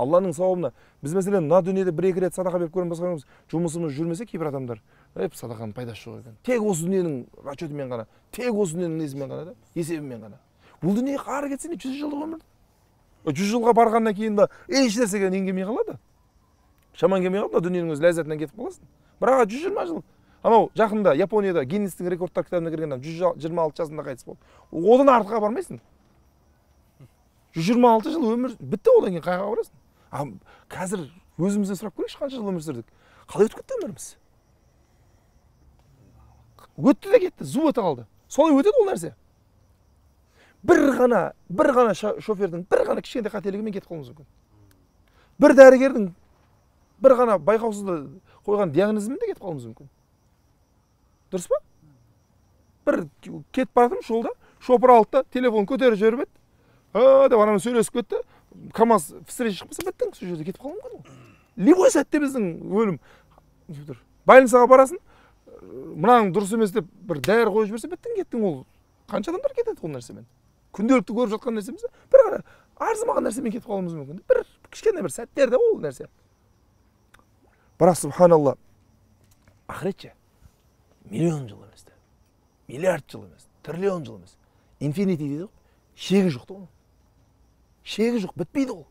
Алланың сауабына. Біз мәселен мына дүниеде бір-екі рет садақа беріп көреміз, басқа жұмысымыз жүрмесе кейбір адамдар, садақаның пайдасы жоқ екен. Тек осы дүниенің расчетымен ғана, тек осы дүниенің несімен ғана да, есебімен ғана. Бұл дүние ары кетсе не 100 жылдық өмір. 100 жылға барғаннан кейін де еш нәрсеге нең келмей қалады. Шамаң келмей қалады, дүниенің өз ләззатынан кетіп қаласың. Бірақ 120 жыл. Анау жақында Японияда Гиннестің рекордтар кітабына кірген адам 126 жасында қайтыс болды. Одан артқа бармайсың. 126 жыл өмір бітті, одан кейін қайға барасың? А қазір өзімізден сұрап көрейікші, қанша жыл өмір сүрдік? Қалай өтіп кетті өміріміз? Өтті де кетті, зу өте қалды. Солай өтеді ол нәрсе. Бір ғана шофердің бір ғана кішкентай қателігімен кетіп қалуымыз мүмкін. Бір дәрігердің бір ғана байқаусызда қойған диагнозымен де кетіп қалуымыз мүмкін. Дұрыс па? Бір кетіп бара жатырмыз жолда, шопыр алды да телефон көтеріп жіберіп еді. Деп анамен сөйлесіп кетті. КамАЗ встреча шықпаса біттің, сол жерде кетіп қалуы мүмкін ғой. Любой сәтте біздің өлім тұр. Больницаға барасың, мынаң дұрыс емес деп бір дәрі қойып жіберсе біттің, кеттің ол. Қанша адамдар кетеді ол нәрсемен? Күнделікті көріп жатқан нәрсеміз бір ғана арзымаған нәрсемен кетіп қалуымыз мүмкін. Бір кішкене бір сәттерде ол нәрсе. Бірақ субханалла, ақыретше миллион жыл емес, миллиард жыл емес, триллион жыл емес. Инфинити дейді ғой, шегі жоқ та оның. Шегі жоқ, бітпейді ол.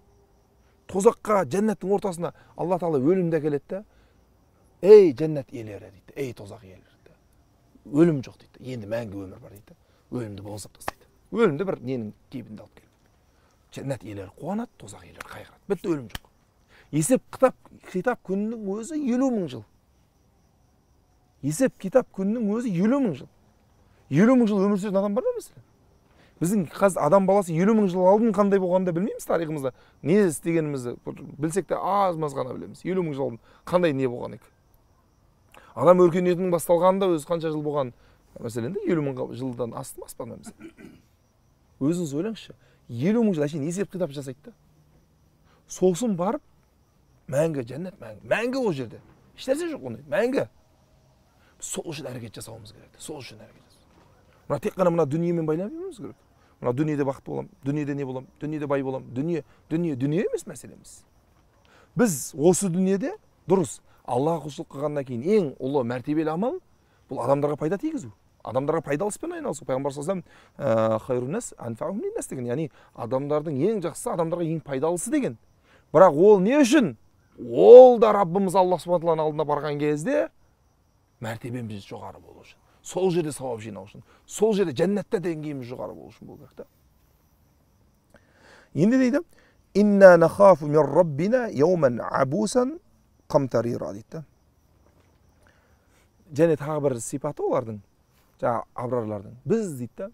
Тозаққа, жәннаттың ортасына Алла Тағала өлімді әкеледі да, ей жәннат иелері дейді, ей тозақ иелері дейді. Өлім жоқ дейді, енді мәңгі өмір бар дейді. Өлімді босап тастайды. Өлімді бір ненің кейпінде алып келеді. Жәннат иелері қуанады, тозақ иелері қайғырады. Бітті, өлім жоқ. Есеп китап күнінің өзі 50 мың жыл. Есеп китап күнінің өзі 50 мың жыл. 50 мың жыл өмір сүретін адам бар ма мәселен? Біздің қазір адам баласы 50 мың жыл алдын қандай болғанын да білмейміз тарихымызда. Не істегенімізді білсек те аз-маз ғана білеміз. 50 мың жыл алдын қандай не болған екен. Адам өркениетінің басталғанында өзі қанша жыл болған мәселен де 50 мың жылдан асты ма, аспады ма мәселен? Өзіңіз ойлаңызшы, 50 мың жыл әшейін есеп китап жасайды да. Сосын барып мәңгі жәннат, мәңгі, мәңгі ол жерде. Ешнәрсе жоқ ондай, мәңгі. Сол үшін әрекет жасауымыз керек. Сол үшін әрекет жасау. Мына тек қана мына дүниемен байланып жүрмеуіміз керек. Мына дүниеде бақытты боламын, дүниеде не боламын, дүниеде бай боламын, дүние, дүние, дүние емес мәселеміз. Біз осы дүниеде дұрыс Аллаға құлшылық қылғаннан кейін ең ұлы мәртебелі амал бұл адамдарға пайда тигізу. Адамдарға пайдалы іспен айналысу. Пайғамбар саллаллаху алейхи вассалам, хайрун нас анфаухум линнас деген, яғни адамдардың ең жақсысы адамдарға ең пайдалысы деген. Бірақ ол не үшін? Ол да Раббымыз Аллах субхана тағаланың алдына барған кезде мәртебеміз жоғары болу үшін, сол жерде сауап жинау үшін, сол жерде жәннатта деңгейіміз жоғары болу үшін болу керек та. Енді дейді, инна нахафу мин раббина яуман абусан қамтарира дейді. Және тағы бір сипаты олардың, жаңағы абрарлардың. Біз дейді да,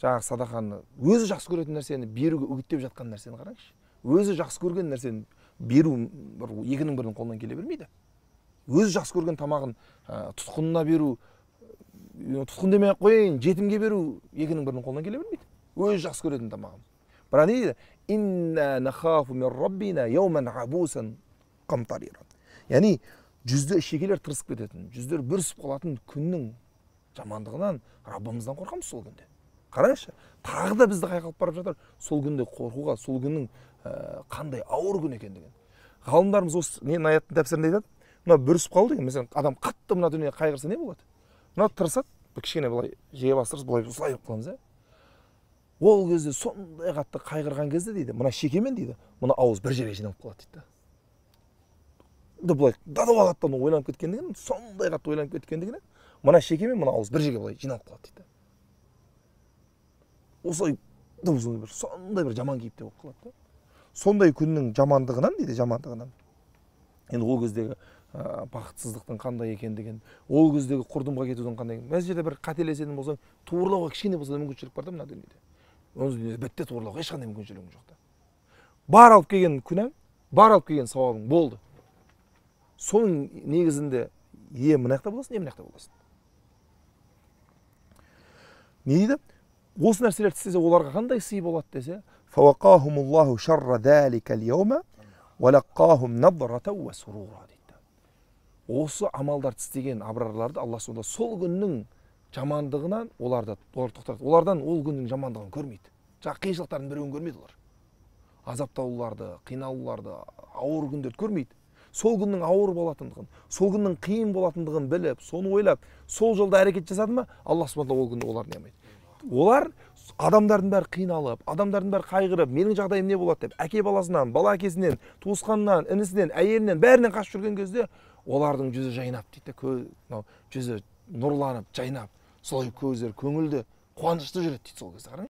жаңағы садақаны, өзі жақсы көретін нәрсені беруге үгіттеп жатқан нәрсені қараңызшы. Өзі жақсы көрген нәрсені беру бір екінің бірінің қолынан келе бермейді. Өзі жақсы көрген тамағын тұтқынына беру, тұтқын демей ақ қояйын, жетімге беру екінің бірінің қолынан келе бермейді. Өзі жақсы көретін тамағын. Бірақ не дейді? Инна нахафу мин раббина яуман абусан қамтарира. Яғни жүзді шекелер тырысып кететін, жүздер бүрісіп қалатын күннің жамандығынан Раббымыздан қорқамыз сол күнде. Қараңызшы, тағы да бізді қайқалып барып жатыр сол күнде қорқуға, сол күннің қандай ауыр күн екендігін. Ғалымдарымыз осы ненің аяттың тәпсірінде айтады, мына бүрісіп қалды деген, мәселен, адам қатты мына дүниеге қайғырса не болады? Мына тырысады, бір кішкене былай жее бастырып, былай осылай болып қаламыз, ә? Ол кезде сондай қатты қайғырған кезде дейді, мына шекемен дейді, мына ауыз бір жерге жиналып қалады дейді. Да былай дадауа қатты ойланып кеткендігін, сондай қатты ойланып кеткендігінен, мына шекемен мына ауыз бір жерге былай жиналып қалады дейді. Осылай бір сондай бір жаман кейіпте болып қалады да. Сондай күннің жамандығынан дейді, жамандығынан. Енді ол кездегі бақытсыздықтың қандай екендігін, ол кездегі құрдымға кетудің қандай екендігін. Мына жерде бір қателесетін болсаң, туырлауға кішкене болса да мүмкіншілік бар да мына дүниеде. Оның дүниеде бітті, туырлауға ешқандай мүмкіншілігің жоқ та. Бар алып келген күнәң, бар алып келген сауабың болды. Соның негізінде е мына жақта боласың, е мына жақта боласың. Не дейді? Осы нәрселерді істесе оларға қандай сый болады десе, фауақахумуллаху шарра заликал яума уа лаққахум надрата уа сурура дейді. Осы амалдарды істеген абрарларды Алла сонда сол күннің жамандығынан оларды олар тоқтатады. Олардан ол күннің жамандығын көрмейді. Жаңағы қиыншылықтардың біреуін көрмейді олар. Азаптауларды, қиналуларды, ауыр күндерді көрмейді. Сол күннің ауыр болатындығын, сол күннің қиын болатындығын біліп, соны ойлап, сол жолда әрекет жасады ма, Аллах субхана ол күнді олар не қылмайды. Олар адамдардың бәрі қиналып, адамдардың бәрі қайғырып, менің жағдайым не болады деп, әке баласынан, бала әкесінен, туысқанынан, інісінен, әйелінен, бәрінен қашып жүрген кезде олардың жүзі жайнап дейді, мынау жүзі нұрланып, жайнап, солай көздері көңілді, қуанышты жүреді дейді сол кезде. Қараңыз.